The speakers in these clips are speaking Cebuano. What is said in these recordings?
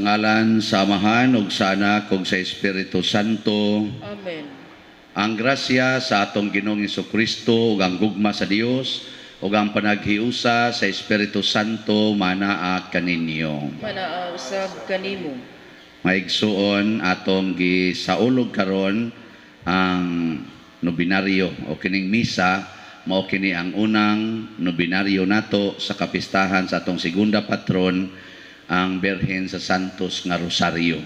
Sa ngalan sa Amahan ug sa Anak ug sa Espiritu Santo. Amen. Ang grasya sa atong Ginoong Kristo ug ang gugma sa Dios ug ang panaghiusa sa Espiritu Santo manaa kaninyo. Manaa usab kanimo. Maigsuon, atong gisaulog karon ang nobinaryo o kining misa, mao kini ang unang nobinaryo nato sa kapistahan sa atong segunda patron, ang Birhen sa Santos nga Rosario.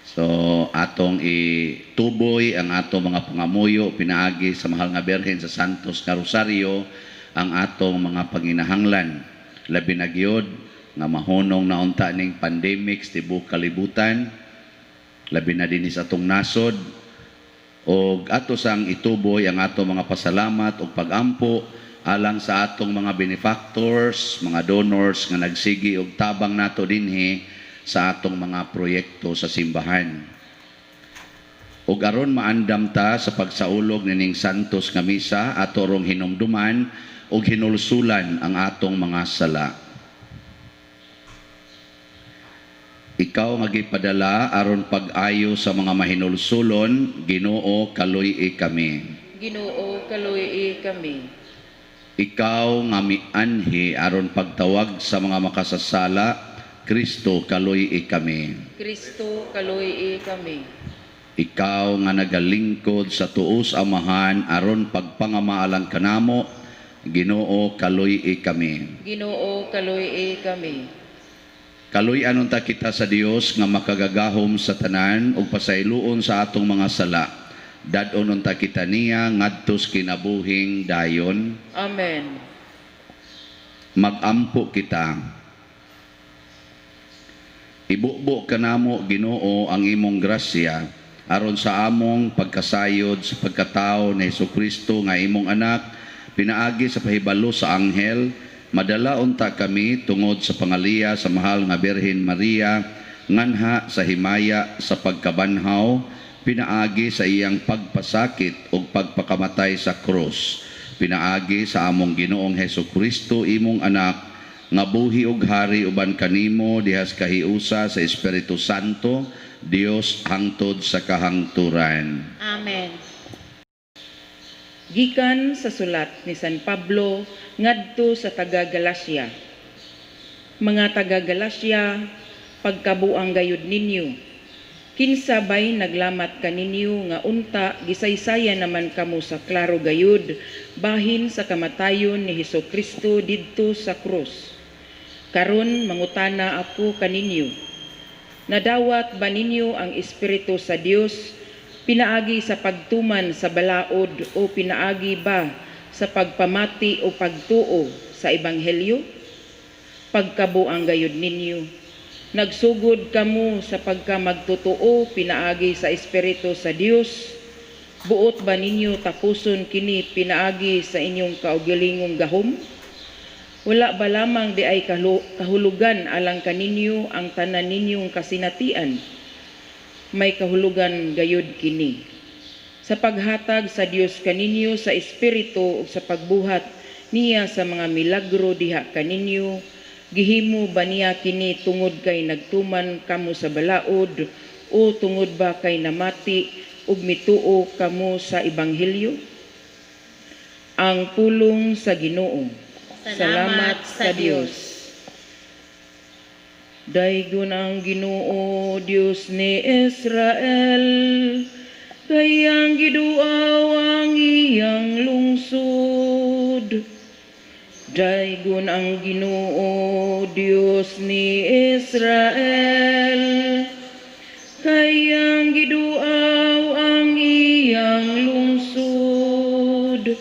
So atong ituboy ang atong mga pangamuyo pinaagi sa mahal nga Birhen sa Santos nga Rosario ang atong mga panginahanglan. Labi na gyud nga mahunong na unta ning pandemic sa tibuok kalibutan, labi na dinhi sa atong nasod, og ato sang ituboy ang atong mga pasalamat ug pagampo alang sa atong mga benefactors, mga donors nga nagsigi og tabang nato dinhi sa atong mga proyekto sa simbahan. Ug aron maandam ta sa pagsaulog nining Santos nga Misa, ato rong hinumduman ug hinulsulan ang atong mga sala. Ikaw nga gipadala aron pag-ayo sa mga mahinulsulon, Ginoo, kaluy-i kami. Ginoo, kaluy-i kami. Ikaw nga mianhi aron pagtawag sa mga makasasala, Kristo, kaluy-i kami. Kristo, kaluy-i kami. Ikaw nga nagalingkod sa tuos Amahan aron pagpangamaalang kanamo, Ginoo, kaluy-i kami. Ginoo, kaluy-i kami. Kaluy-an unta kita sa Dios nga makagagahom sa tanan ug pasayloon sa atong mga sala. Dad-on unta kita niya ngadtos kinabuhing dayon. Amen. Magampo kita. Ibubo kanamo, Ginoo, ang imong grasya aron sa among pagkasayod sa pagkatao ni Hesukristo nga imong anak, pinaagi sa pahibalo sa anghel, madala unta kami tungod sa pangaliya sa mahal nga Birhen Maria nganha sa himaya sa pagkabanhaw, pinaagi sa iyang pagpasakit ug pagpakamatay sa krus, pinaagi sa among Ginoong Hesukristo, imong anak, nga buhi ug hari uban kanimo dihas kahiusa sa Espiritu Santo, Dios, hangtod sa kahangturan. Amen. Gikan sa sulat ni San Pablo ngadto sa taga Galacia. Mga taga Galacia, pagkabuang gayud ninyo. Kinsa bay naglamat kaninyo nga unta gisaysayan naman kamo sa klaro gayud bahin sa kamatayon ni Hesus Kristo didto sa krus? Karon mangutana ako kaninyo. Nadawat ba ninyo ang Espiritu sa Dios pinaagi sa pagtuman sa balaod o pinaagi ba sa pagpamati o pagtuo sa ebanghelyo? Pagkabuang gayud ninyo. Nagsugod kamo sa pagkamagtotoo pinaagi sa Espiritu sa Dios. Buot ba ninyo tapuson kini pinaagi sa inyong kaugalingong gahom? Wala ba lamang di ay kahulugan alang kaninyo ang tanan ninyong kasinatian? May kahulugan gayud kini. Sa paghatag sa Dios kaninyo sa Espiritu ug sa pagbuhat niya sa mga milagro diha kaninyo, gihimo ba niya kini tungod kay nagtuman kamo sa balaod o tungod ba kay namati ug mituo kamo sa ebanghelyo? Ang pulong sa Ginoo. Salamat sa Dios. Daygon ang Ginoo, Dios ni Israel, kay ang giduaw ang iyang lungsod. Daygon ang Ginoo, Dios ni Israel, kay ang giduaw ang iyang lungsod.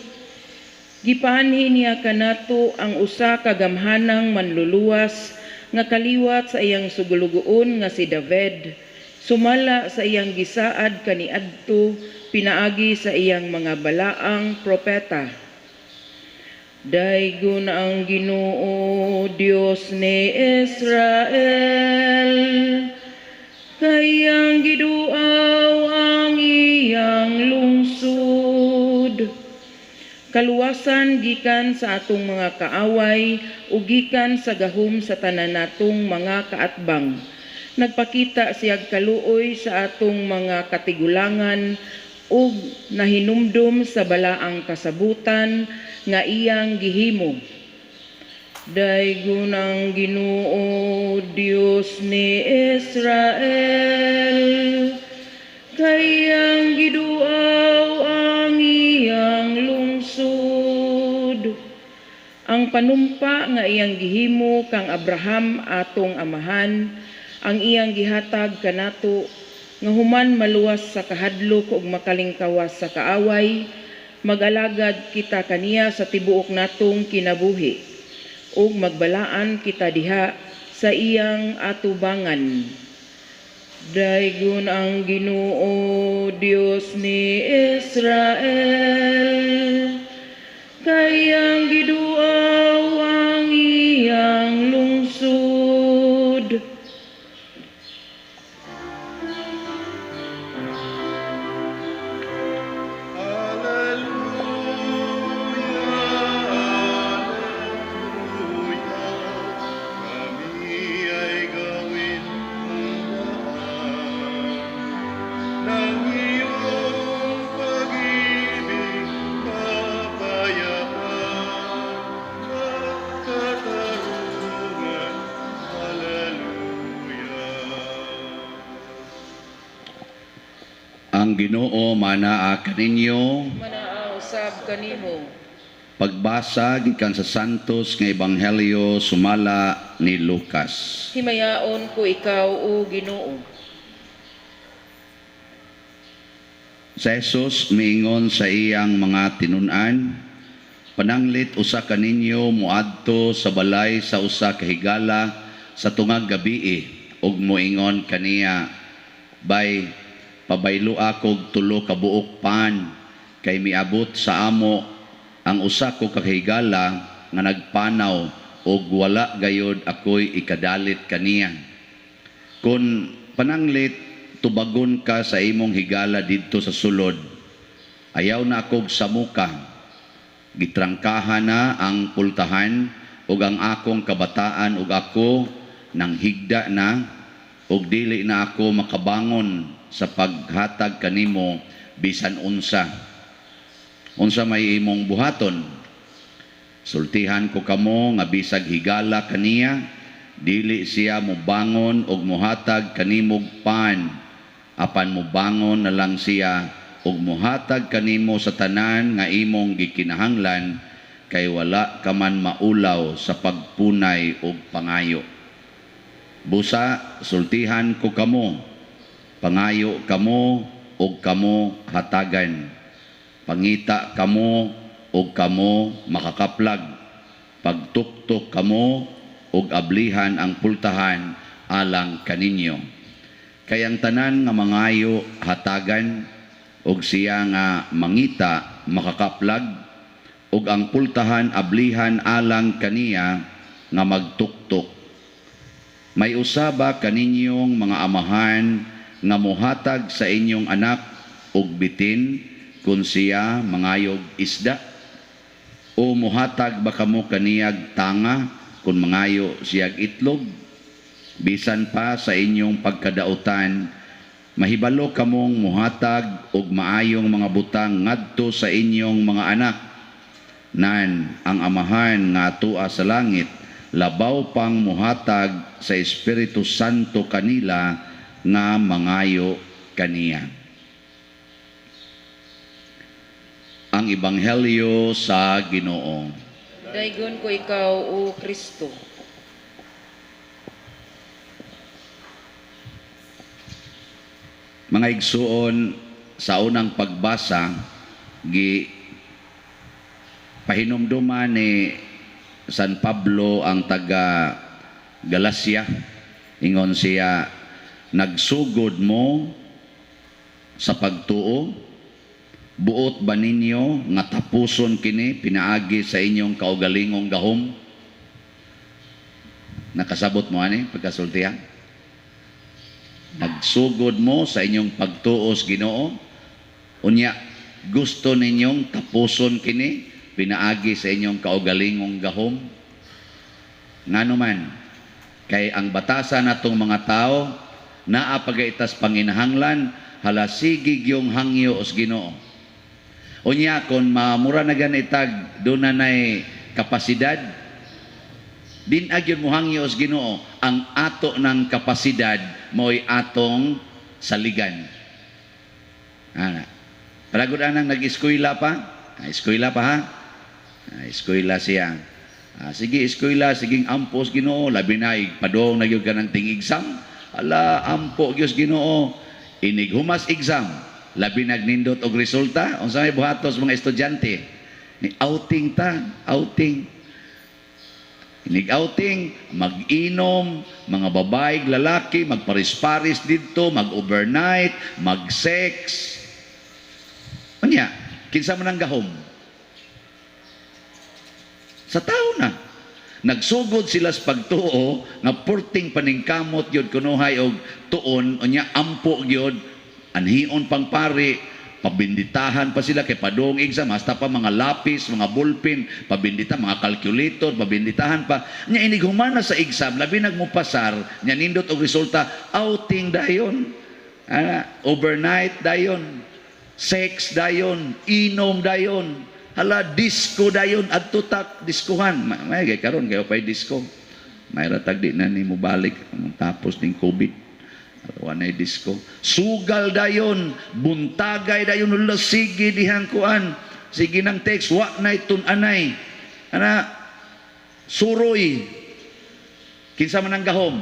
Gipaanhi niya kanato ang usa ka gamhanang manluluwas nga kaliwat sa iyang sugulugoon nga si David, sumala sa iyang gisaad kaniadto pinaagi sa iyang mga balaang propeta. Daygon ang Ginoo, Dios ni Israel, kay ang giduaw ang iyang lungsod. Kaluwasan gikan sa atong mga kaaway ug gikan sa gahom sa tanan natong mga kaatbang. Nagpakita siyag kaluoy sa atong mga katigulangan ug nahinumdum sa balaang kasabutan nga iyang gihimo. Daygon ang Ginoo, Dios ni Israel, kay iyang giduaw ang iyang lungsod. Ang panumpa nga iyang gihimo kang Abraham atong amahan, ang iyang gihatag kanato nga human maluwas sa kahadlok ug makalingkawas sa kaaway, mag-alagad kita kaniya sa tibuok natong kinabuhi ug magbalaan kita diha sa iyang atubangan. Daygon ang Ginoo, Dios ni Israel, kay iyang giduaw ang iyang lungsod. Ang Ginoo manaa kaninyo. Manaa usab kanimo. Pagbasa gikan sa Santos nga Ebanghelyo sumala ni Lucas. Himayaon ko ikaw, o Ginoo. Sa Jesus miingon sa iyang mga tinun-an, pananglit usa kaninyo moadto sa balay sa usa ka higala sa tungag gabii ug moingon kaniya, bay pabaylo akog tulo ka buok pan kay miabot sa amo ang usa ko ka higala nga nagpanaw ug wala gayod ako'y ikadalit kaniya. Kun pananglit tubagon ka sa imong higala didto sa sulod, ayaw na akog samuka, gitrangkahan na ang pultahan ug ang akong kabataan ug ako nang higda na ug dili na ako makabangon sa paghatag kanimo bisan unsa. Unsa may imong buhaton? Sultihan ko kamo nga bisag higala kaniya, dili siya mobangon og mohatag kanimog pan, apan mobangon na lang siya og mohatag kanimo sa tanan nga imong gikinahanglan, kay wala ka man maulaw sa pagpunay og pangayo. Busa sultihan ko kamo, pangayo kamo og kamo hatagan, pangita kamo og kamo makakaplag, pagtuktok kamo og ablihan ang pultahan alang kaninyo. Kay ang tanan nga mangayo hatagan, og siya nga mangita makakaplag, og ang pultahan ablihan alang kaniya nga magtuktok. May usaba kaninyong mga amahan nga mohatag sa inyong anak og bitin kun siya mangayog isda? O mohatag ba kamo kaniyag tanga kun mangayo siyag itlog? Bisan pa sa inyong pagkadautan, mahibalo kamong mohatag og maayong mga butang ngadto sa inyong mga anak. Nan ang amahan nga atoa sa langit, labaw pang mohatag sa Espiritu Santo kanila nga mangayo kaniya. Ang Ebanghelyo sa Ginoo. Daygon ko ikaw, o Kristo. Mga igsuon, sa unang pagbasa, gi pahinumduman ni San Pablo ang taga Galacia. Ingon siya, nagsugod mo sa pagtuo, buot ba ninyo nga tapuson kini pinaagi sa inyong kaugalingong gahom? Nakasabot mo ani pagkasultihan? Nagsugod mo sa inyong pagtuo sa Ginoo, unya gusto ninyong tapuson kini pinaagi sa inyong kaugalingong gahom? Ngano man, kay ang batasan natong mga tao, Naa pagaitas panginahanglan, hala sige gyung hangyo os Ginoo. Unya kon mamura na ganitag doon na nay kapasidad, din agyon mo hangyo os Ginoo, ang ato ng kapasidad mo'y atong saligan. Ana. Palagod anang nag-eskwela pa? Eskwela pa ha? Eskwela siya. Sige, eskwela, sige ampos Ginoo, labi na padong na gyud ka ng ting exam. Ala, ampo gyud Ginoo. Inig humas exam, labi nagnindot og resulta, unsa may buhatos mga estudyante? Ni outing ta, outing. Inig outing, mag-inom, mga babae, lalaki, magparis-paris didto, mag-overnight, mag-sex. Unya, kinsa man ang gahom? Sa tao na. Nagsugod sila sa pagtuo nga purting paningkamot gyud kunuhay og tuon, unya ampo gyud, anhion pang pari, pabinditahan pa sila kay padung exam, hasta pa mga lapis, mga ballpen, pabindita, mga calculator, pabinditahan pa. Nya inig human na sa exam, labi nagmupasar, nya nindot og resulta, outing dayon. Overnight dayon, sex dayon, inom dayon, hala disco dayon, adto tak diskuhan. May kay karon kayo pay disco. May ratag di na ni mobalik tapos ning COVID. Wa nay disco. Sugal dayon, buntagay dayon, hala sige dihang kuan. Sige nang text, wa nay tun-anay. Ana suroy. Kinsa man ang gahom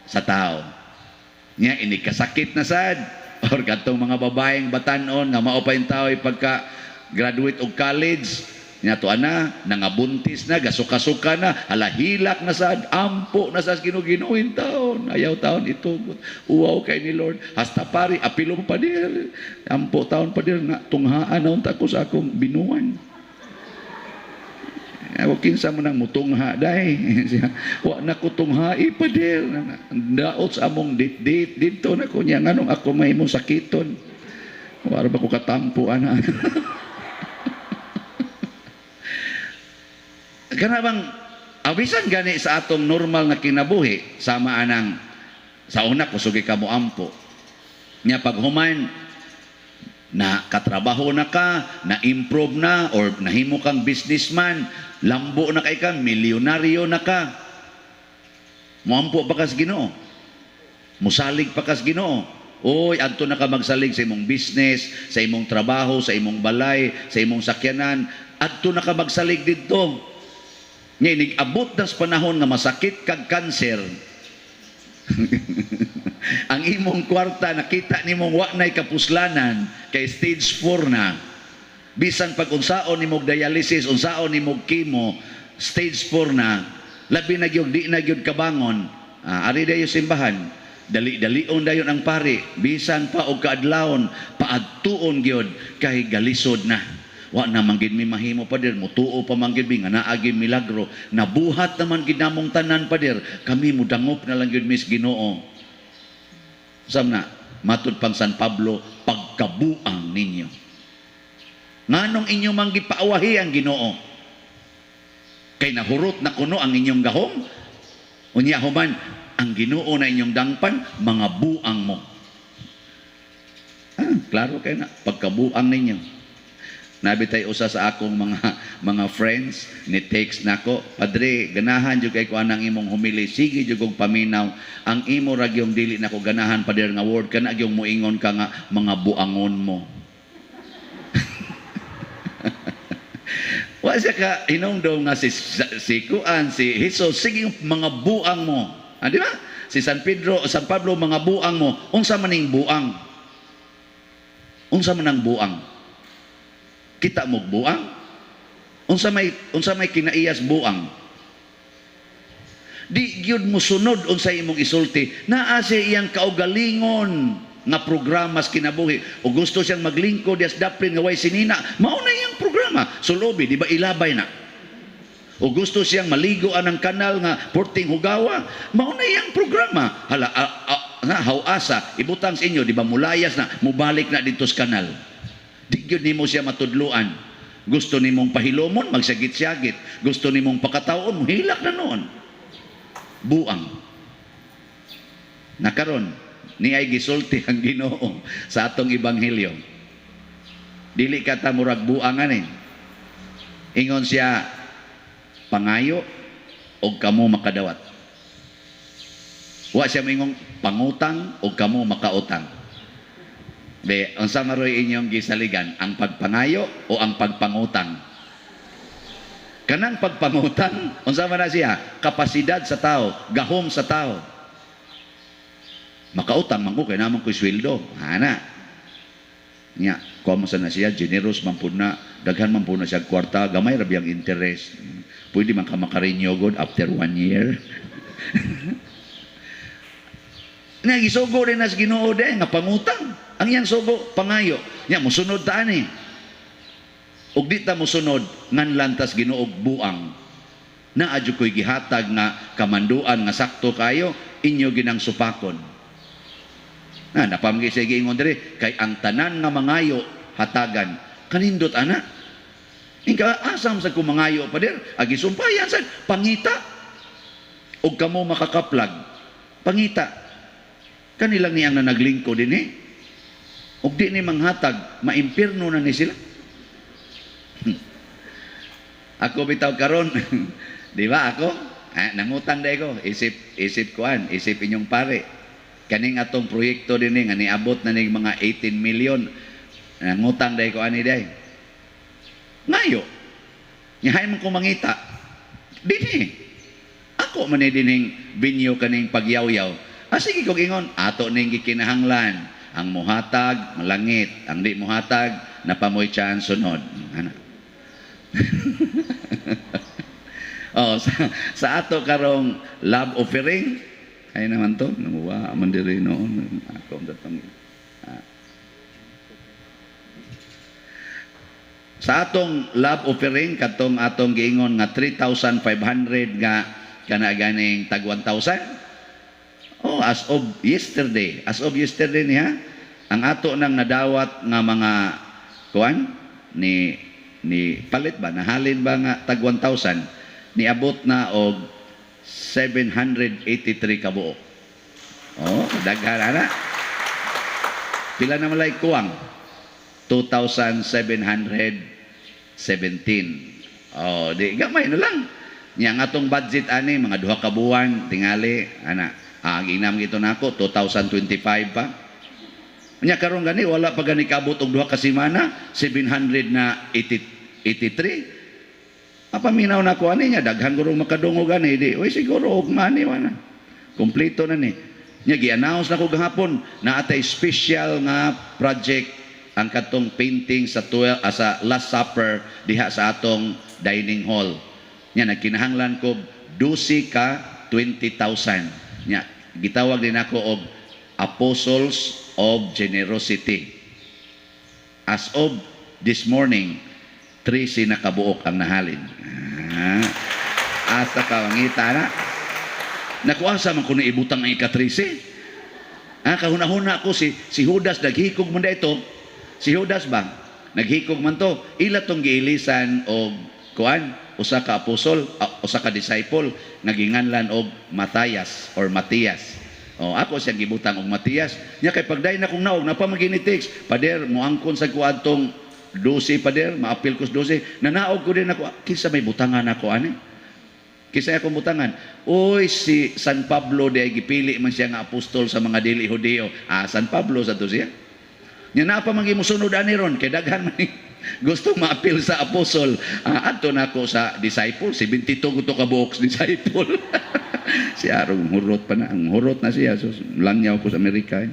sa tao. Nya ini kasakit na sad or katong mga babaeng batanon nga mao pa yung tao pagka graduate og college nya to ana nangabuntis na, gasuka-suka na, hala hilak na sad, ampo na sa Ginoo taon, ayaw taon itugot, uwaw kay ni Lord, hasta pari apilo pa dir, ampo taon pa dir nga tunghaan na unta ko sa akong binuan. Aw kinsa man ang mutungha day. Wa na ko tunghai pa dir. Daot sa among dit-dit didto na ko niya nganong ako may mo sakiton. Wa ra ba ko katampo ana. Kana bang abisan gani sa atong normal nga kinabuhi sama anang sa una kusugi ka mo ampo. Nya paghuman na katrabaho na ka, na improve na or nahimo kang businessman, lambo na kay ka, milyonaryo na ka. Muampo pa kas Ginoo. Musalig pa kas Ginoo. Oy, adto na ka magsalig sa imong business, sa imong trabaho, sa imong balay, sa imong sakyanan. Adto na ka magsalig didto. Nya inig-abot na sa panahon nga masakit kag kanser. Ang imong kwarta nakita nimong wa nay kapuslanan kay stage 4 na. Bisan pag unsaon nimog dialysis, unsaon nimog chemo, stage 4 na, labi na gyud di na gyud kabangon. Ari dayo simbahan. Dali-dalion dayon ang pari, bisan pa og kaadlawon, paadtuon gyud kay galisod na. Wa na man gid mi mahimo pader, mutuo pa man gid mi nga naa gyud milagro. Nabuhat naman gid namong tanan pader, kami mudangop na lang gyud mis Ginoo. Sam na, matud pang San Pablo, pagkabuang ninyo. Nganong inyo man gipaawahi ang Ginoo? Kay nahurot na kuno ang inyong gahom? Unya human, ang Ginoo na inyong dangpan, mga buang mo. Klaro kay na, pagkabuang ninyo. Nabi tay usa sa akong mga friends ni text nako, "Padre, ganahan jud kay ko anang imong humili, sige jud kog paminaw. Ang imo ra gyung dili nako ganahan pader nga word kana gyung moingon ka nga mga buangon mo." Wa siya ka hinungdong nga si kuan si Jesus, sige mga buang mo. Di ba? Si San Pedro, San Pablo, mga buang mo. Unsa man ning buang? Unsa man ang buang? Kita mo buang? Unsa may kinaiyas buang? Di gyud mo sunod unsa imong isulti. Naa siya iyang kaugalingon nga programa sa kinabuhi. O gusto siyang maglingkod yas daplin nga way sinina, mao na iyang programa. Sulubi, di ba ilabay na? O gusto siyang maligo anang kanal nga porting hugawa, mao na iyang programa. Hala, hawasa, ibutang sa inyo, di ba mulayas na, mubalik na dito sa kanal. Di gyud nimo siya matudluan. Gusto nimong pahilomon, magsagit-sagit. Gusto nimong pakataon, muhilak na noon. Buang. Nakaron ni ay gisulti ang Ginoo sa atong ebanghelyo. Dili ka ta murag buang ani. Ingon siya, "Pangayo og kamo makadawat." Wa siya moingong "Pangutang og kamo makautang." Be, unsa maroy inyong gisaligan, ang pagpangayo o ang pagpangutang? Kanang pagpangutang, unsa man na siya? Kapasidad sa tao, gahom sa tao. Makautang man ko kay naa man ko'y sweldo. Ana. Nya, kuha mo sa na siya, generous man pud na, daghan man pud na siya kwarta, gamay ra biyang interest. Pwede man ka makarenew god after one year. Nga gisugo din na sa Ginoo de nga pangutang. Ang iyang sugo, pangayo. Nya musunod ta ani. Ug di ta mosunod, nganlan tas Ginoo buang. Naa jud ko'y gihatag nga kamanduan nga sakto kayo, inyo ginang supakon. Na napamgi siya giingon diri kay ang tanan nga mangayo hatagan. Kanindot ana. Inka asam sa kumangayo, pader, agi sumpayan sad pangita og kamo makakaplag. Pangita. Kanilang niyang na naglingkod dinhi. Og di ni manghatag, maimpirno na ni sila. Ako bitaw karon, di ba ako? Ah, nangutang day ko, isip isip kuan, isip inyong pare. Kaning atong proyekto dinhi nga niabot na ning mga 18 million, nangutang day ko ani day. Ngayo. Nyahay man ko mangita. Dinhi. Ako man ni dinhing venue kaning pagyawyaw. Ah, sige kog ingon, ato ning gikinahanglan. Ang muhatag, malangit. Ang di muhatag, napamoy chance sunod. Ana. Oh, sa ato karong love offering, ay naman to, namuwa man diri noon. Ako ang datong. Ah. Sa atong love offering, katong atong giingon nga 3,500 nga kana ganing tag 1,000. Oh, as of yesterday niya, ang ato nang nadawat nga mga kuan ni ni palit ba, nahalin ba nga tag 1,000, niabot na og 783 ka buok. Oh, daghan ana. Pila na malay kuwang? 2,717. Oh, di gamay na lang. Nya ang atong budget ani mga 2 ka buwan tingali ana. Ah, ginam gito nako 2025 pa. Nya karon gani wala pa gani kabot og 2 ka semana, 700 na 83. Apa minaw na ko ani nya daghan guro makadungog ani di. Oy, siguro og mani wana. Kompleto na ni. Nya gi-announce na ko gahapon na atay special nga project ang katong painting sa 12, sa Last Supper diha sa atong dining hall. Nya nagkinahanglan ko 12 ka 20,000. Nya gitawag din ako og Apostles of Generosity. As of this morning, 13 na kabuok ang nahalin. Ah, asa ka mangita na? Nakuasa man ko na ibutang ang ika-13. Ah, kahuna-huna ko si si Judas naghikog man ito. Si Judas ba? Naghikog man to. Ila tong giilisan og kuan, usa ka apostol, usa ka disciple nga ginganlan og Matthias or Matias. Oh, ako siyang gibutang og Matias. Nya kay pagday na kong naog napa maginitext, "Pader, moangkon sa ko adtong 12, pader, maapil ko sa 12." Nanaog ko din ako, kinsa may butangan ako ani? Kinsa akong butangan? Uy, si San Pablo di ay gipili man siya nga apostol sa mga dili Hudiyo. Ah, San Pablo sa to siya. Nya naa pa man musunod ani ron kay daghan man gusto maapil sa apostol. Ah, adto na ako sa disciple, 72 ko to ka buok disciple. Si Arong hurot pa na, ang hurot na siya. So, langyaw ko sa Amerika. Eh.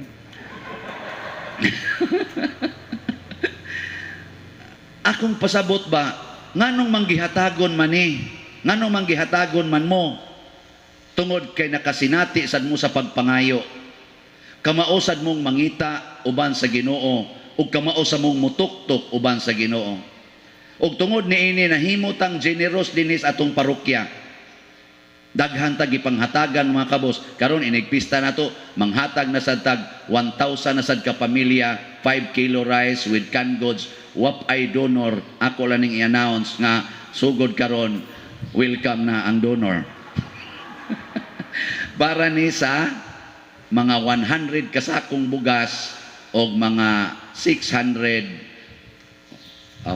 Akong pasabot ba, nganong manggihatagon man ni? Nganong manggihatagon man mo? Tungod kay nakasinati sad mo sa pagpangayo. Kamao sad mong mangita uban sa Ginoo ug kamao sa mong mutuktok uban sa Ginoo. Ug tungod niini nahimo tang generous dinhi sa atong parokya. Daghan tag gipanghatagan, mga kabos. Karon inigpista nato, manghatag na sad tag 1,000 na sad ka pamilya, 5 kilo rice with canned goods. Wap ay donor, ako lang ning i-announce nga sugod karon welcome na ang donor. Para ni sa Mga 100 kasakong bugas og mga 600,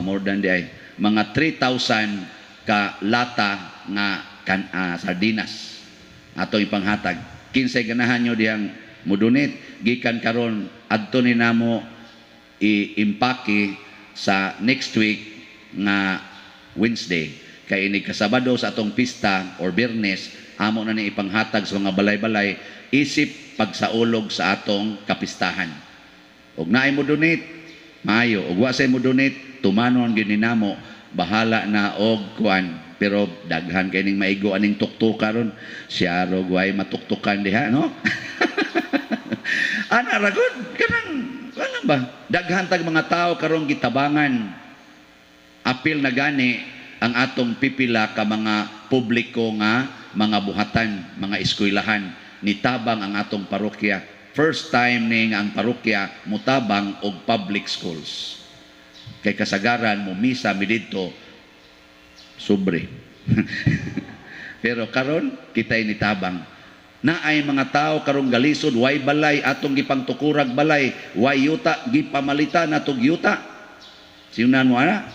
more than di ay, mga 3,000 ka lata nga sardinas ato ipanghatag. Kinsay ganahan nyo diyang mo-donate gikan karon, adto ni namo i-impake sa next week nga Wednesday, kay ini kasabado sa atong pista or Biyernes amo na ni ipanghatag sa mga balay-balay isip pagsaulog sa atong kapistahan. Og naay mo donate, maayo. Og wa say mo donate, tumanon gyud ni namo, bahala na og kuan. Pero daghan kay ning maigo aning tuktok karon, siya rog way matuktukan diha, no? Ana ra gud, kanang wala ba, daghan tag mga tao karong gitabangan. Apil na gani ang atong pipila ka mga publiko nga mga buhatan, mga eskwelahan. Nitabang ang atong parokya. First time ni nga ang parokya mutabang og public schools, kay kasagaran mo misa mi didto sobre. Pero karon kita'y nitabang. Naay mga tao karong galisod, way balay, atong gipangtukurag balay, way yuta, gipamalita natog yuta. Siunan mo ana?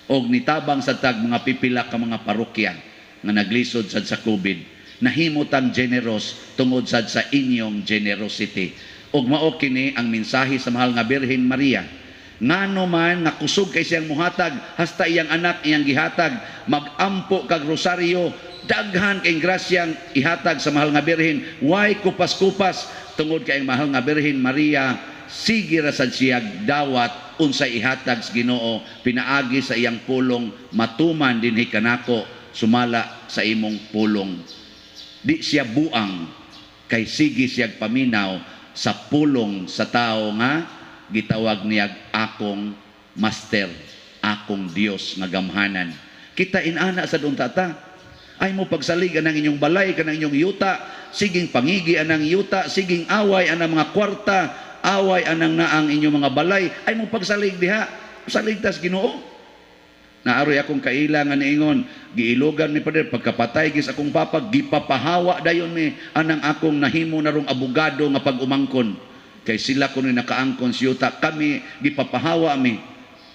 Og nitabang sa tag mga pipila ka mga parokya nga naglisod sad sa COVID. Nahimutang generous tungod sad sa inyong generosity. Og mao kini ang mensahe sa mahal nga Birhen Maria. Ngano man nga kusog kay siyang muhatag, hasta iyang anak iyang gihatag. Magampo kag rosaryo, daghan kay grasyang ihatag sa mahal nga Birhen. Way kupas-kupas tungod kay ang mahal nga Birhen Maria sige ra sad siya dawat unsay ihatag sa Ginoo pinaagi sa iyang pulong, "Matuman dinhi kanako sumala sa imong pulong." Di siya buang kay sige siya paminaw sa pulong sa tao nga gitawag niya "Akong master, akong Dios nga gamhanan." Kita inana sa unta ta. Ay mo pagsalig anang inyong balay, kanang inyong yuta, siging pangigi anang yuta, siging away anang mga kwarta, away anang naang inyong mga balay, ay mo pagsalig diha, salig tas Ginoo. Naaroy akong kaila nga niingon, "Giilogan mi, Pader, pagkapatay gis akong papa, gipapahawa dayon mi anang akong nahimo narong abogado nga pag-umangkon. Kay sila kuno nakaangkon sa yuta, kami gipapahawa mi.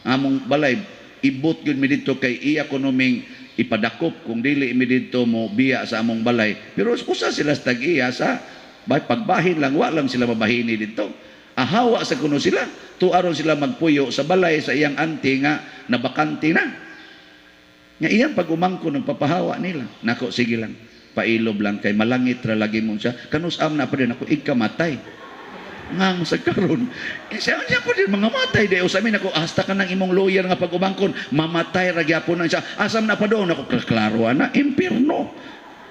Among balay, ibot gyud mi didto kay iya kuno ming ipadakop kung dili mi didto mo biya sa among balay." Pero usa sila sa tag-iya sa pagbahin lang, wa lang sila mabahini didto. Ahawa sa kuno sila, tuaron sila magpuyo sa balay sa iyang auntie nga nabakante na. Nga iyang pag-umangkon ng papahawa nila. Nako, sige lang, pailob lang kay malangit ra lagi mo siya. Kanus-am na pa din ako ikamatay. Nga mo sa karon. Eh, siya siya po din mga matay di usamin ako hasta ka ng imong lawyer nga pag-umangkon, mamatay ra gyapon na siya. Asam na pa doon ako, klaro ana, impierno.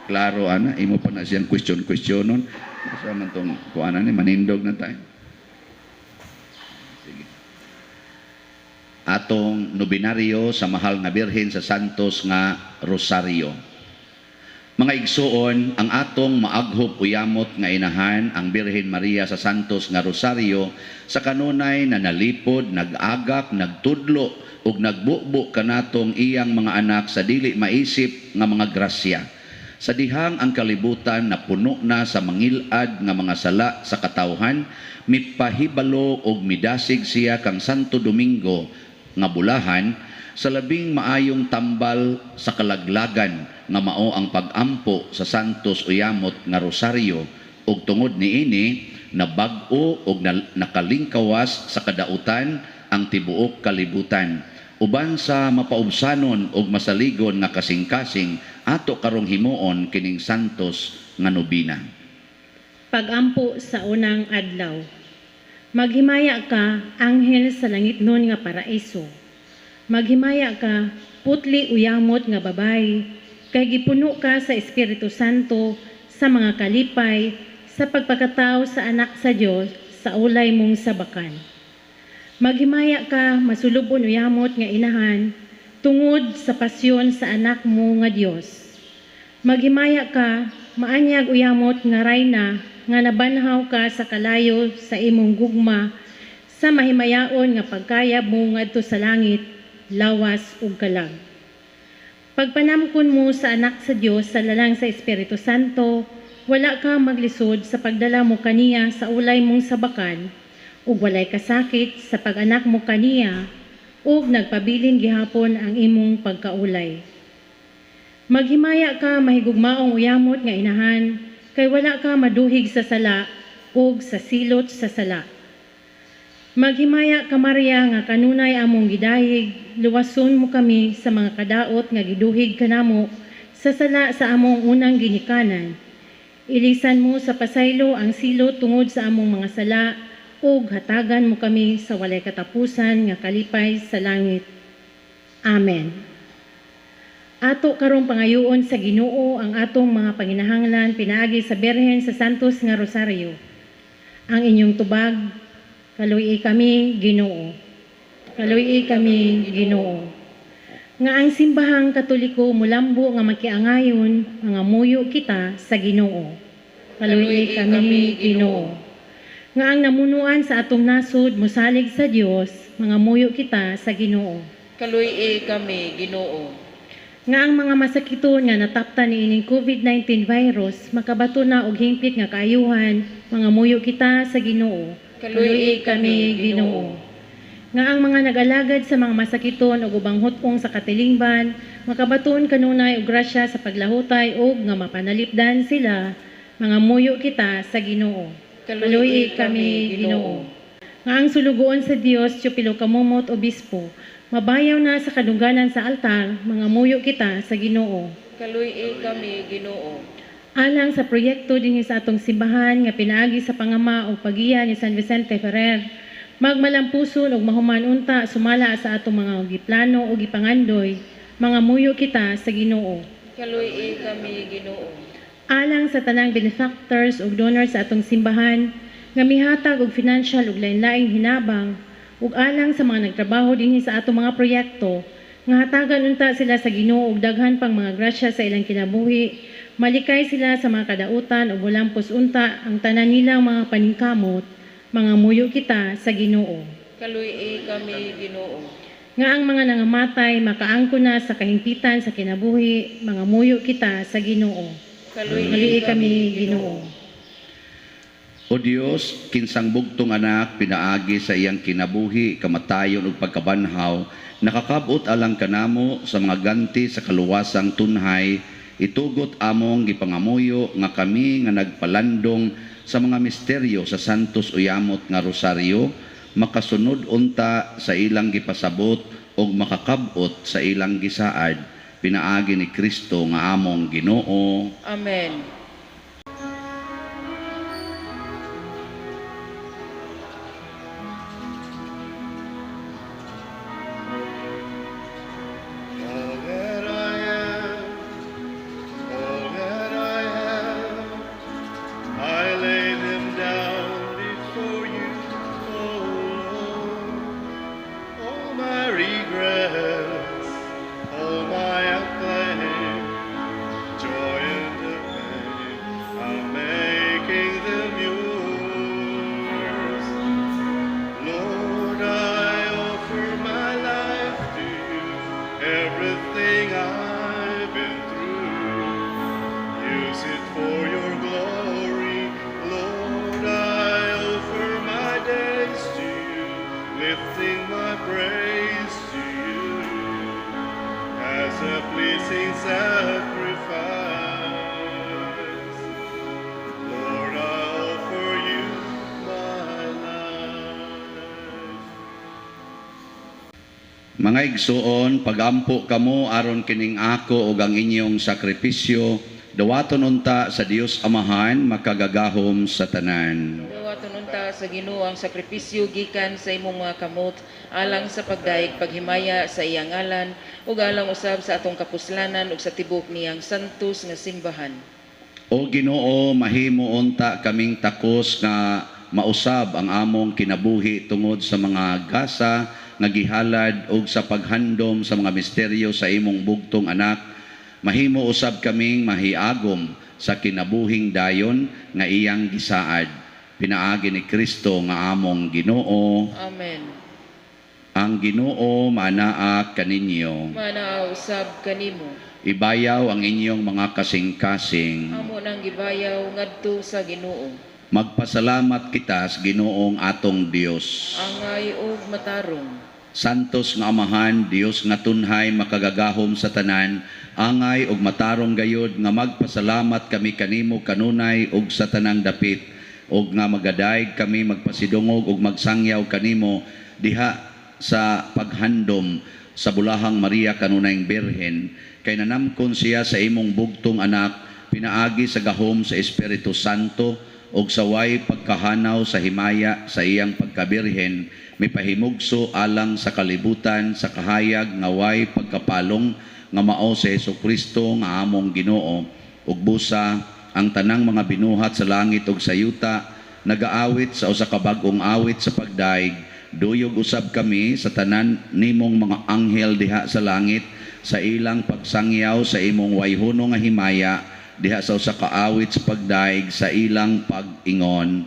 Klaro ana, imo pa na siyang question questionon. Asa man tong kuanan ni, manindog na tayo. Sige. Atong nobinaryo sa mahal nga Birhen sa Santos nga Rosario. Mga igsuon, ang atong maaghop uyamot nga inahan, ang Birhen Maria sa Santos nga Rosario, sa kanunay na nalipod, nag-agak, nagtudlo ug nagbubo kanatong iyang mga anak sa dili maisip nga mga grasya. Sa dihang ang kalibutan na puno na sa mangilad nga mga sala sa katawhan, mipahibalo og midasig siya kang Santo Domingo nga bulahan sa labing maayong tambal sa kalaglagan nga mao ang pag-ampo sa Santos Uyamot nga Rosaryo, ug tungod niini nabag-o og nakalingkawas sa kadautan ang tibuok kalibutan. Uban sa mapaubsanon og masaligon nga kasing-kasing, ato karong himuon kining Santos nga nobina. Pagampo sa unang adlaw. Maghimaya ka, anghel sa langitnon nga paraiso. Maghimaya ka, putli uyamot nga babayi, kay gipuno ka sa Espiritu Santo sa mga kalipay sa pagpakatao sa anak sa Dios sa ulay mong sabakan. Maghimaya ka, masulubon uyamot nga inahan, tungod sa pasyon sa anak mo nga Dios. Maghimaya ka, maanyag uyamot nga rayna, nga nabanhaw ka sa kalayo sa imong gugma, sa mahimayaon nga pagkayab mo ngadto sa langit, lawas ug kalag. Pagpanamkon mo sa anak sa Dios sa lalang sa Espiritu Santo, Wala ka maglisod sa pagdala mo kaniya sa ulay mong sabakan, ug walay kasakit sa pag-anak mo kaniya, ug nagpabilin gihapon ang imong pagkaulay. Maghimaya ka, mahigugmaong uyamot nga inahan, kay wala ka maduhig sa sala ug sa silot sa sala. Maghimaya ka, Maria, nga kanunay among gidayig, luwason mo kami sa mga kadaot nga giduhig kanamo sa sala sa among unang ginikanan. Ilisan mo sa pasaylo ang silot tungod sa among mga sala ug hatagan mo kami sa walay katapusan nga kalipay sa langit. Amen. Ato karong pangayoon sa Ginoo ang atong mga panginahanglan pinaagi sa Birhen sa Santos nga Rosaryo. Ang inyong tubag, kaluy kami, Ginoo. Kaluy kami, Ginoo. Nga ang simbahang Katoliko mulambo nga makiangayon, mga muyo kita sa Ginoo. Kaluy kami, Ginoo. Nga ang namunuan sa atong nasod mosalig sa Dios, mga muyo kita sa Ginoo. Kaluy kami, Ginoo. Nga ang mga masakiton nga nataptan niining COVID-19 virus makabato na og hingpit nga kaayuhan, mga muyo kita sa Ginoo. Kaluy kami, Ginoo. Nga ang mga nag-alagad sa mga masakiton ug ubang hut-ong sa katilingban makabaton kanunay og grasya sa paglahutay ug nga mapanalipdan sila, mga muyo kita sa Ginoo. Kaluy kami, Ginoo. Nga ang sulugoon sa Dios, Teofilo Camomot, Obispo, mabayaw na sa kadungganan sa altar, mga muyo kita sa Ginoo. Kaluy kami, Ginoo. Alang sa proyekto dinhi sa atong simbahan nga pinaagi sa pangama o pagiya ni San Vicente Ferrer, magmalampuson ug mahuman unta sumala sa atong mga giplano o gipangandoy, mga muyo kita sa Ginoo. Kaluy kami, Ginoo. Alang sa tanang benefactors ug donors sa atong simbahan nga mihatag og financial ug lain-laing hinabang, ug alang sa mga nagtrabaho dinhi sa atong mga proyekto nga hatagan unta sila sa Ginoo og daghan pang mga grasya sa ilang kinabuhi, malikay sila sa mga kadautan ug mulampos unta ang tanan nilang mga paningkamot, mga muyo kita sa Ginoo. Kaluy kami, Ginoo. Nga ang mga nangamatay makaangko na sa kahimpitan sa kinabuhi, mga muyo kita sa Ginoo. Kaluy kami, Ginoo. O Dios, kinsang bugtong anak pinaagi sa iyang kinabuhi, kamatayon ug pagkabanhaw, nakakabot alang kanamo sa mga ganti sa kaluwasang tunhay, itugot among gipangamuyo nga kami nga nagpalandong sa mga misteryo sa Santos Uyamot nga Rosaryo, makasunod unta sa ilang gipasabot ug makakabot sa ilang gisaad, pinaagi ni Kristo nga among Ginoo. Amen. All that I am, all that I have, I lay them down before you, oh Lord. All my regrets, all my acclaim, joy and the pain, I'm making them yours. Lord, I offer my life to you, everything I've been through. Use it for your glory. Lord, I offer my days to you, lifting my praise to you as a pleasing sacrifice. Lord, I offer you my life. Mga igsuon, pagampo kamo aron kining ako ug ang inyong sakripisyo, dawaton unta sa Dios Amahan makagagahom sa tanan. Dawaton unta sa Ginoo ang sakripisyo gikan sa imong mga kamot alang sa pagdayeg paghimaya sa iyang ngalan ug alang usab sa atong kapuslanan ug sa tibok niyang santos nga simbahan. O Ginoo, mahimo unta kaming takos nga mausab ang among kinabuhi tungod sa mga gasa nga gihalad ug sa paghandom sa mga misteryo sa imong bugtong anak. Mahimo usab kaming mahiagom sa kinabuhing dayon nga iyang gisaad. Pinaagi ni Kristo nga among Ginoo. Amen. Ang Ginoo maanaa kaninyo. Manaa usab kanimo. Ibayaw ang inyong mga kasing-kasing. Amo nang gibayaw ngadto sa Ginoo. Magpasalamat kita sa Ginoong atong Dios. Angay og matarong. Santos nga Amahan, Dios nga tunhay makagagahom sa tanan, angay og matarong gayod nga magpasalamat kami kanimo kanunay og sa tanang dapit, og nga magadayeg kami magpasidungog og magsangyaw kanimo diha sa paghandom sa bulahang Maria kanunayng Birhen, kay nanamkon siya sa imong bugtong anak, pinaagi sa gahom sa Espiritu Santo og sa way pagkahanaw sa himaya sa iyang pagkabirhen, mipahimugso alang sa kalibutan sa kahayag nga way pagkapalong nga mao si Hesukristo nga among Ginoo. Ug busa ang tanang mga binuhat sa langit ug sa yuta nagaawit sa usa ka bag-ong awit sa pagdaig. Duyog usab kami sa tanan nimong mga anghel diha sa langit sa ilang pagsangyaw sa imong wayhono nga himaya diha sa usa ka awit sa pagdaig sa ilang pag-ingon.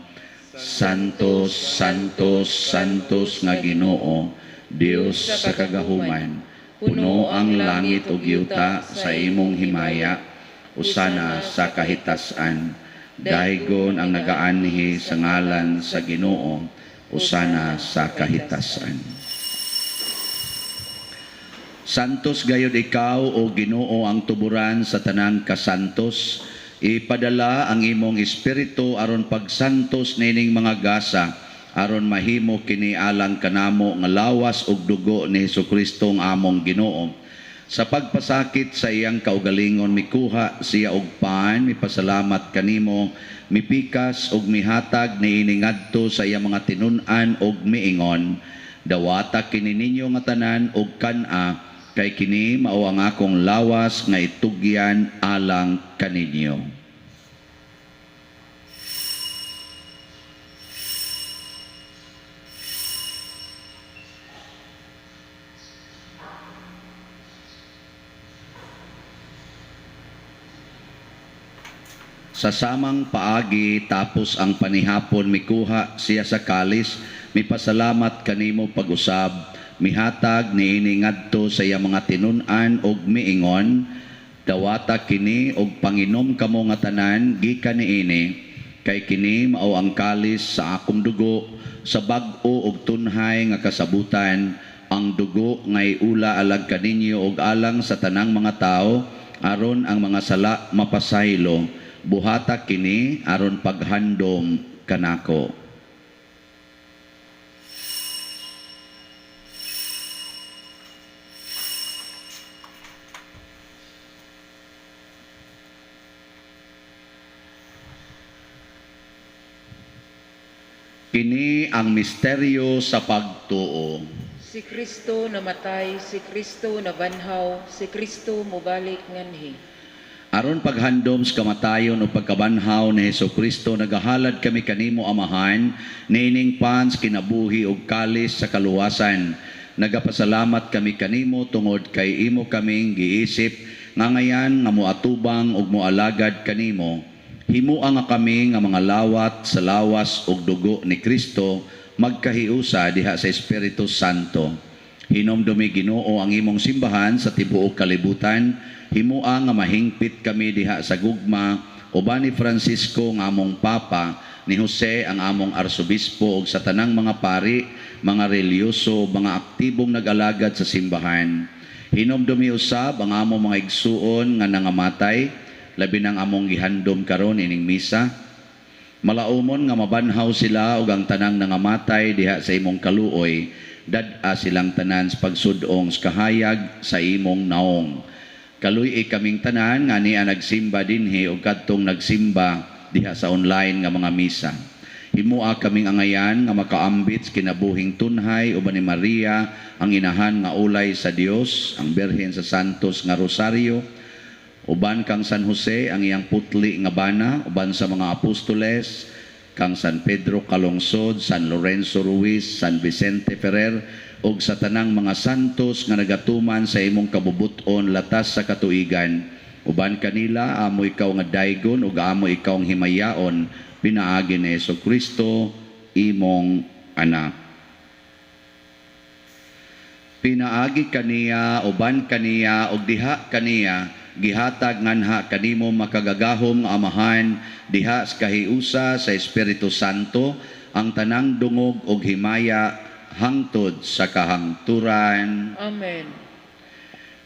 Santos, Santos, Santos nga Ginoo, Dios sa kagahuman, puno ang langit ug yuta sa imong himaya, usana sa kahitasan. Daygon ang nagaanhi sa ngalan sa Ginoo, usana sa kahitasan. Santos gayod ikaw o Ginoo ang tuburan sa tanang kasantos. Ipadala ang imong espiritu aron pagsantos nining mga gasa, aron mahimo kini alang kanamo nga lawas ug dugo ni Hesukristo ang among Ginoo. Sa pagpasakit sa iyang kaugalingon mikuha siya og pan, mipasalamat kanimo, mipikas og mihatag niini ngadto sa iyang mga tinun-an og miingon, dawata kini ninyo nga tanan og kan-a, kay kini mao ang akong lawas nga itugyan alang kaninyo. Sa samang paagi tapos ang panihapon mikuha siya sa kalis, mipasalamat kanimo pag-usab, mihatag niini ngadto sa iyang mga tinun-an og miingon, dawata kini og panginom kamo nga tanan gikan niini, kay kini mao ang kalis sa akong dugo sa bag-o og tunhay nga kasabutan, ang dugo nga iula alag kaninyo og alang sa tanang mga tawo aron ang mga sala mapasaylo. Buhata kini aron paghandom kanako. Kini ang misteryo sa pagtuo. Si Kristo namatay, si Kristo nabanhaw, si Kristo mobalik nganhi. Aron paghandom sa kamatayon o pagkabanhaw ni Hesukristo, nagahalad kami kanimo Amahan, niining pans kinabuhi og kalis sa kaluwasan. Nagapasalamat kami kanimo tungod kay imo kaming giisip nga ngayan nga moatubang ug moalagad kanimo. Himua nga kami nga mga lawat sa lawas ug dugo ni Kristo magkahiusa diha sa Espiritu Santo. Hinomdumi Ginoo ang imong simbahan sa tibuok kalibutan. Himua nga mahingpit kami diha sa gugma uban ni Francisco nga among Papa, ni Jose ang among Arsobispo ug sa tanang mga pari, mga relihiyoso, mga aktibong nag-alagad sa simbahan. Hinomdumi usab ang among mga igsuon nga nangamatay, labi nang among gihandom karon ining misa. Malaumon nga mabanhaw sila ug ang tanang nangamatay diha sa imong kaluoy, dad-a silang tanan sa pagsudong sa kahayag sa imong naong. Kaluy-i kaming tanan nga niya nagsimba dinhi o kadtong nagsimba diha sa online nga mga misa. Himua kaming angayan nga makaambit sa kinabuhing tunhay uban ni Maria ang inahan nga ulay sa Dios, ang Birhen sa Santos nga Rosario, uban kang San Jose ang iyang putli nga bana, uban sa mga apostoles, kang San Pedro Calungsod, San Lorenzo Ruiz, San Vicente Ferrer, ug sa tanang mga santos nga nagatuman sa imong kabubuton latas sa katuigan. Uban kanila amo ikaw nga daygon ug amo ikaw ang himayaon pinaagi ni Hesukristo imong anak. Pinaagi kaniya, uban kaniya, ug diha kaniya, gihatag nganha kanimo makagagahom nga Amahan, diha sa kahiusa sa Espiritu Santo, ang tanang dungog ug himaya hangtod sa kahangturan. Amen.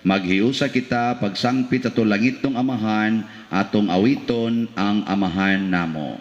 Maghiusa kita pagsangpit ato langitnong Amahan, atong awiton ang Amahan namo.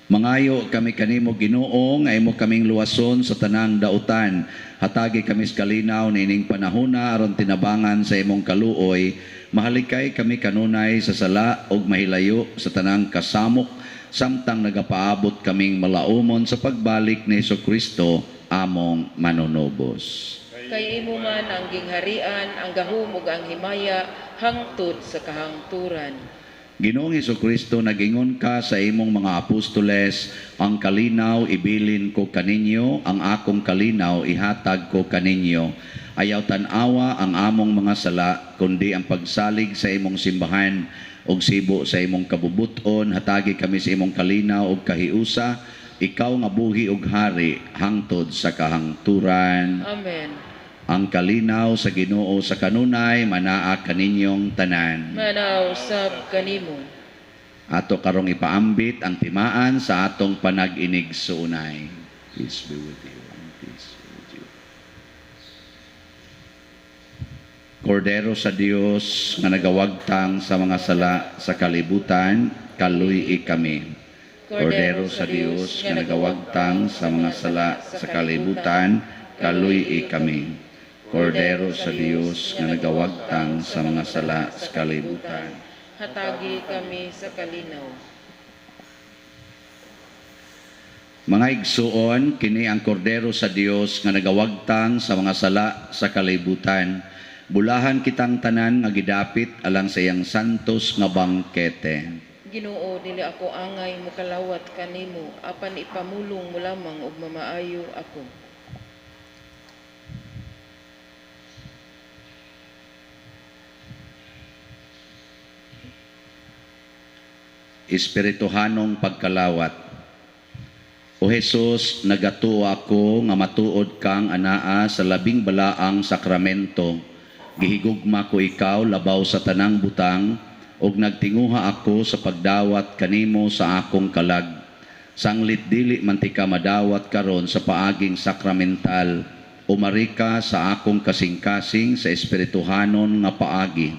Mangayo kami kanimo Ginoo nga imo kaming luwason sa tanang dautan. Hatagi kami sa kalinaw niining panahona aron tinabangan sa imong kaluoy. Mahalikay kami kanunay sa sala ug mahilayo sa tanang kasamok samtang nagapaabot kaming malaumon sa pagbalik ni Hesukristo among manunubos. Kay imo man ang gingharian, ang gahom ug ang himaya hangtod sa kahangturan. Ginoong Hesukristo, nagingon ka sa imong mga apostoles, ang kalinaw ibilin ko kaninyo, ang akong kalinaw ihatag ko kaninyo. Ayaw tan-awa ang among mga sala, kundi ang pagsalig sa imong simbahan ug sibo sa imong kabubuton, hatagi kami sa imong kalinaw ug kahiusa, ikaw nga buhi ug hari hangtod sa kahangturan. Amen. Ang kalinaw sa Ginoo sa kanunay manaa kaninyong tanan. Manaw sab kanimo. Ato karong ipaambit ang timaan sa atong panag-inig suunay. Peace be with you and peace be with you. Kordero sa Dios nga nagawagtang sa mga sala sa kalibutan, kaluy-i kami. Kordero sa Dios nga nagawagtang sa mga sala sa kalibutan, kaluy-i kami. Kordero sa Dios nga nagawagtang sa mga sala sa kalibutan, hatagi kami sa kalinaw. Mga igsuon, kini ang Kordero sa Dios nga nagawagtang sa mga sala sa kalibutan. Bulahan kitang tanan nga gidapit alang sa iyang santos nga bangkete. Ginoo, dili ako angay mokalawat kanimo, apan ipamulong mo lamang ug mamaayo ako. Espirituhanong pagkalawat. O Jesus, nagatuo ako nga matuod kang anaa sa labing balaang sakramento. Gihigugma ko ikaw labaw sa tanang butang, ug nagtinguha ako sa pagdawat kanimo sa akong kalag. Sanglit dili man tika madawat karon sa paaging sakramental, umari ka sa akong kasing-kasing sa espirituhanon nga paagi.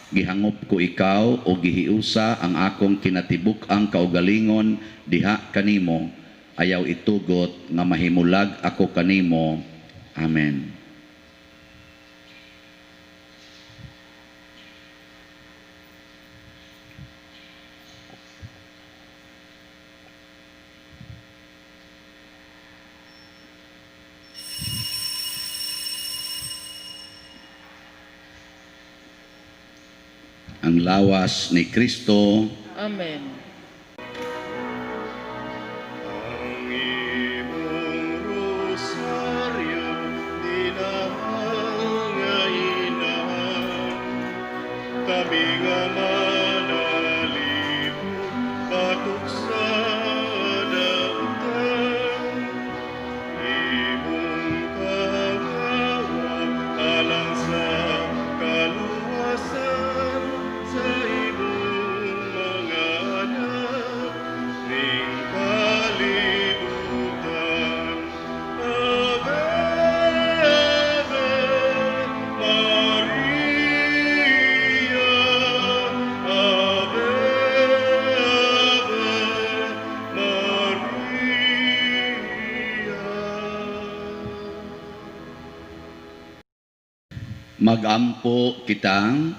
Gihangop ko ikaw o gihiusa ang akong kinatibuk-ang kaugalingon diha kanimo. Ayaw itugot nga mahimulag ako kanimo. Amen. Ang lawas ni Kristo. Amen. Ang imong rosaryo, minahal nga inahan, kami nga manalipod, batok sa dautan. Imong kahawa, alang sa kaluwasan sa imong mga anak, ning kalibutan. Ave, Ave Maria, Ave, Ave Maria. Magampo kitang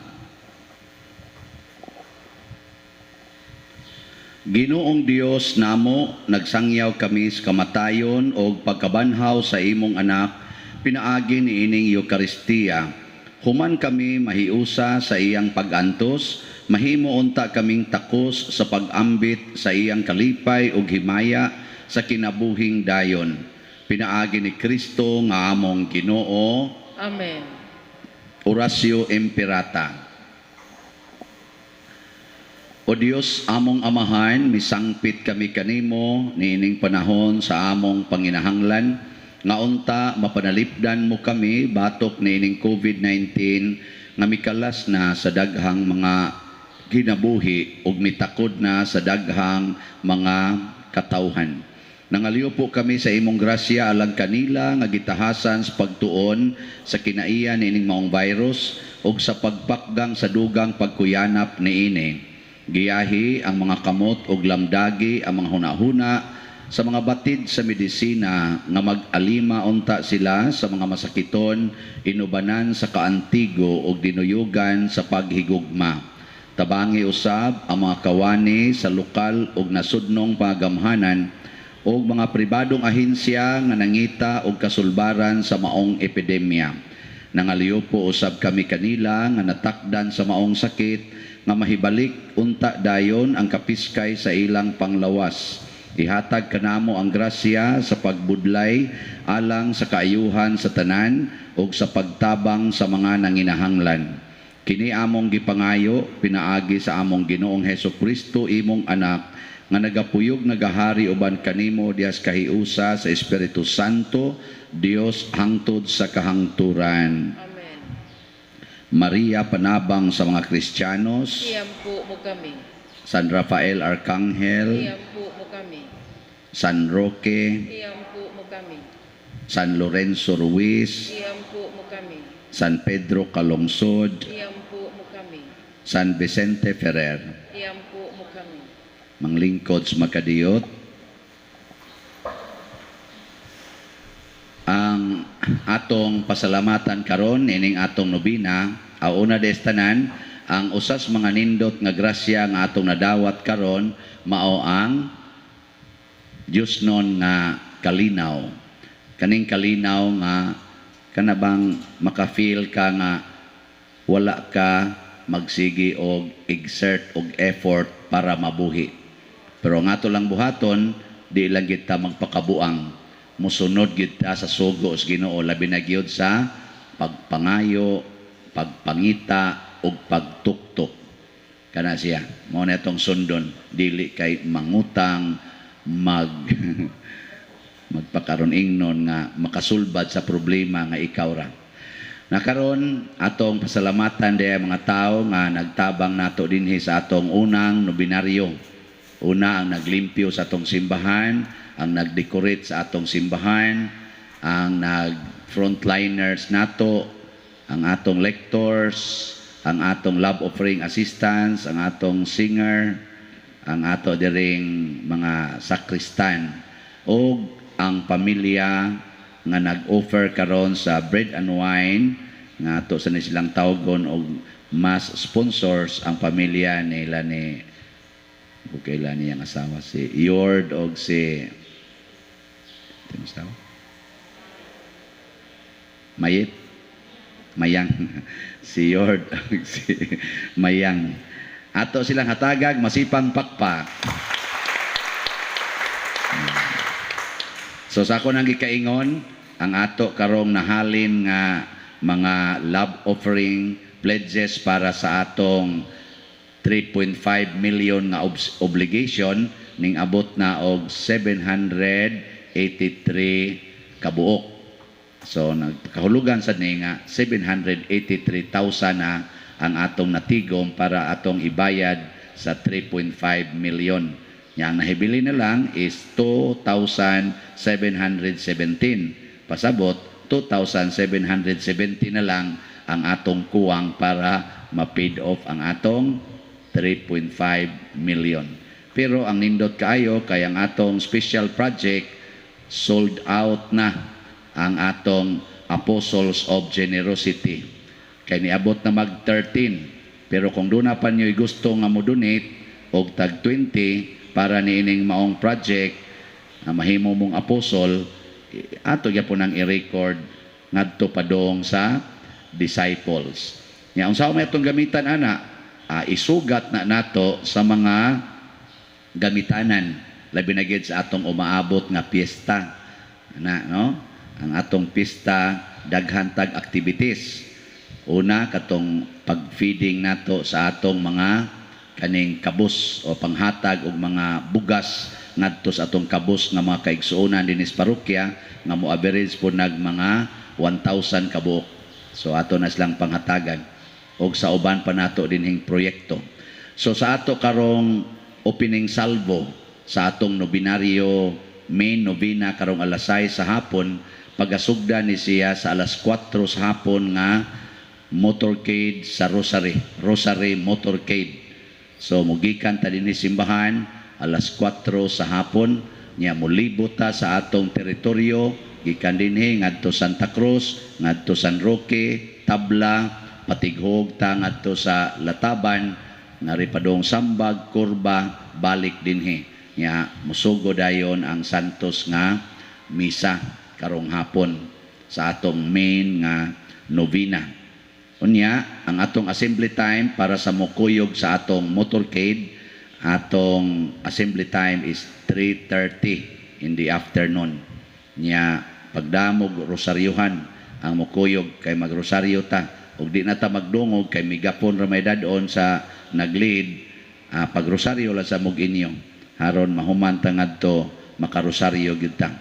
Ginoong Dios namo, nagsangyaw kami sa kamatayon og pagkabanhaw sa imong anak pinaagi niining Eukaristiya. Human kami mahiusa sa iyang pag-antos, mahimo unta kaming takos sa pag-ambit sa iyang kalipay ug himaya sa kinabuhing dayon. Pinaagi ni Kristo nga among Ginoo. Amen. Oratio Imperata. O Dios, among Amahan, misangpit kami kanimo niining panahon sa among panginahanglan, nga unta mapanalipdan mo kami batok niining COVID-19 nga mikalas na sa daghang mga kinabuhi ug mitakod na sa daghang mga katawhan. Nangaliw po kami sa imong grasya alang kanila nga gitahasan sa pagtuon sa kinaiya niining maong virus ug sa pagpakgang sa dugang pagkuyanap niini. Giyahi ang mga kamot ug lamdagi ang mga hunahuna sa mga batid sa medisina nga mag-alima unta sila sa mga masakiton, inubanan sa kaantigo ug dinuyugan sa paghigugma. Tabangi usab ang mga kawani sa lokal ug nasudnong pagamhanan og mga pribadong ahensya nga nangita og kasulbaran sa maong epidemya. Nangaliw po usab kami kanila nga natakdan sa maong sakit nga mahibalik unta dayon ang kapiskay sa ilang panglawas. Ihatag kanamo ang grasya sa pagbudlay alang sa kaayuhan sa tanan ug sa pagtabang sa mga nanginahanglan. Kini among gipangayo pinaagi sa among Ginoong Hesus Kristo, imong anak, nga nagapuyog nagahari uban kanimo dias kahiusa sa Espiritu Santo, Dios hangtod sa kahangturan. Amen. Maria, panabang sa mga Kristiyanos. Iampo mo kami. San Rafael Arcangel. Iampo mo kami. San Roque. Iampo mo kami. San Lorenzo Ruiz. Iampo mo kami. San Pedro Calungsod. Iampo mo kami. San Vicente Ferrer. Iampo mo kami. Manglingkod sa makadiyot. Ang atong pasalamatan karon ining atong nobina, una destanan ang usas mga nindot nga grasya nga atong nadawat karon mao ang Dios non nga kalinaw. Kaning kalinaw nga kanabang maka-feel ka nga wala ka magsigi og exert og effort para mabuhi. Pero ang ato lang buhaton, di lang kita magpakabuang. Musunod gyud ta sa sugo sa Ginoo, labi na gyud sa pagpangayo, pagpangita ug pagtuktok. Kana siya, mao na itong sundon, dili kay mangutang, magpakaron ingnon nga makasulbad sa problema nga ikaw ra. Nakaron atong pasalamatan diay mga tawo nga nagtabang nato dinhi sa atong unang nobinaryo. Una ang naglimpyo sa atong simbahan, ang nagdecorate sa atong simbahan, ang nag-frontliners nato, ang atong lectors, ang atong love offering assistants, ang atong singer, ang ato diring mga sakristan, ug ang pamilya nga nag-offer karon sa bread and wine nga ato sa ni silang tawgon og mass sponsors, ang pamilya nila ni okay lang niyang asawa si Yord og si asawa Mayit. Mayang. Si Yord si Mayang. Ato silang hatagag masipang pakpak. So sa ako nang gikaingon, ang ato karong nahalin nga mga love offering pledges para sa atong 3.5 million nga obligation ning abot na og 783 kabuok. So nagkahulugan sad ni nga 783,000 na ang atong natigom para atong ibayad sa 3.5 million. Nya ang nahibili na lang is 2,717. Pasabot, 2,770 na lang ang atong kuwang para ma-paid off ang atong 3.5 million. Pero ang nindot kaayo kay ang atong special project sold out na ang atong Apostles of Generosity. Kay niabot na mag 13. Pero kung doon pa niyo'y gusto nga mo donate og tag 20 para niining maong project na mahimo mong apostle, ato gyapon ang i-record ngadto padong sa disciples. Nya unsa may atong gamitan ana? Isugat na nato sa mga gamitanan, labi na gid sa atong umaabot nga piyesta. Ana, no? Ang atong pista daghan tag activities. Una katong pag-feeding nato sa atong mga kaning kabus o panghatag og mga bugas ngadto sa atong kabus nga mga kaigsuonan dinhi sa parokya nga mo average po nag mga 1,000 kabuok. So ato na silang panghatagan og sa uban pa nato dinhing proyekto. So sa ato karong opening salvo sa atong nobenaryo main novena karong alas 6 sa hapon, pagasugda ni siya sa alas 4 sa hapon nga motorcade sa Rosary, Rosary Motorcade. So mugikan ta dinhi simbahan alas 4 sa hapon, nya molibot ta sa atong teritoryo gikan dinhi ngadto Santa Cruz, ngadto San Roque, Tabla, patighog ta ngadto sa Lataban, ngari padong Sambag, Kurba, balik dinhi. Nya musugo dayon ang Santos nga misa karong hapon sa atong main nga novena. Unya, ang atong assembly time para sa mokuyog sa atong motorcade, atong assembly time is 3:30 in the afternoon. Nya pagdamog rosaryuhan ang mokuyog kay magrosaryo ta ug di na ta magdungog kay migapon ra may dad-on sa naglead, pagrosaryo lang sa mog inyo haron mahuman ta ngadto makarosaryo gyud ta.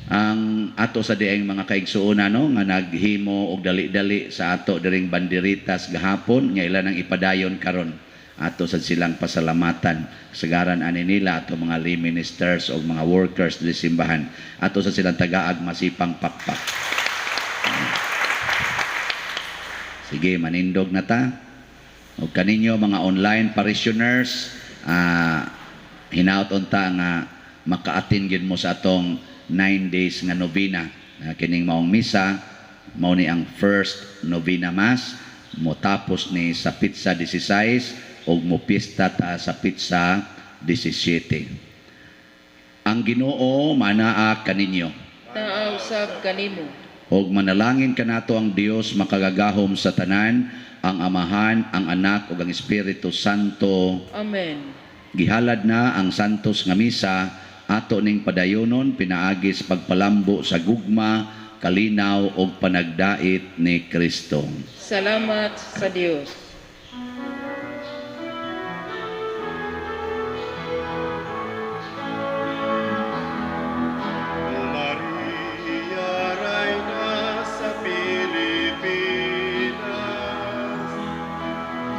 Ang ato sa dieng mga kaigsuonan, no, nga naghimo og dali-dali sa ato diring banderitas gahapon nga ila nang ipadayon karon, ato sad silang pasalamatan. Sagaran ani nila ato mga lay ministers og mga workers diri simbahan, ato sa silang tagaag masipang pakpak. Sige, manindog na ta. Og kaninyo mga online parishioners, hinaut unta nga maka-attend gyud mo sa atong 9 days nga novena. Kining maong misa mao ni ang first novena mass, motapos ni sa pizza 16 og mo pista ta sa pizza 17. Ang Ginoo manaa kaninyo. Naa usab kanimo. Og manalangin kanato ang Dios makagagahom sa tanan, ang Amahan, ang Anak ug ang Espiritu Santo. Amen. Gihalad na ang santos nga misa, ato ning padayonon pinaagi sa pagpalambo sa gugma, kalinaw ug panagdait ni Kristo. Salamat sa Dios. Maria, Reyna sa Pilipinas,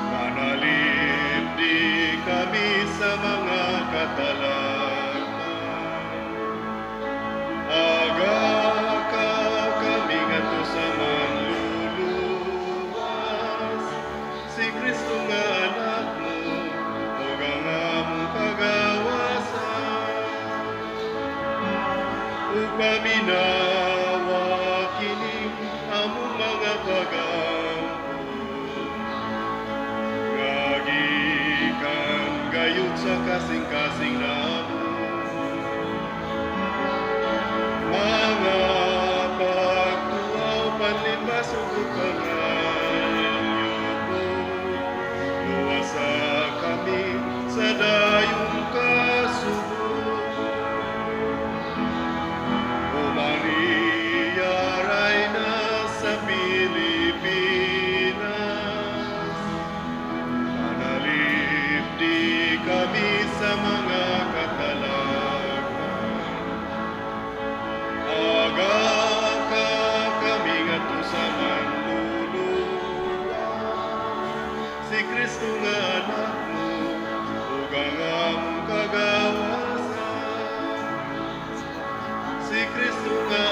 manalipdi kami sa mga katalagman. Aga ka kami ngadto sa manluluwas, si Kristo nga anak mo, ug ang among kagawasan. Ug paminawa kining among mga pagampo, nga gikan gayud sa kasing-kasing namo. Mga pagtuaw, panlimbas ug Si Kristo nga anak mo, ug ang among kagawasan. Si Kristo nga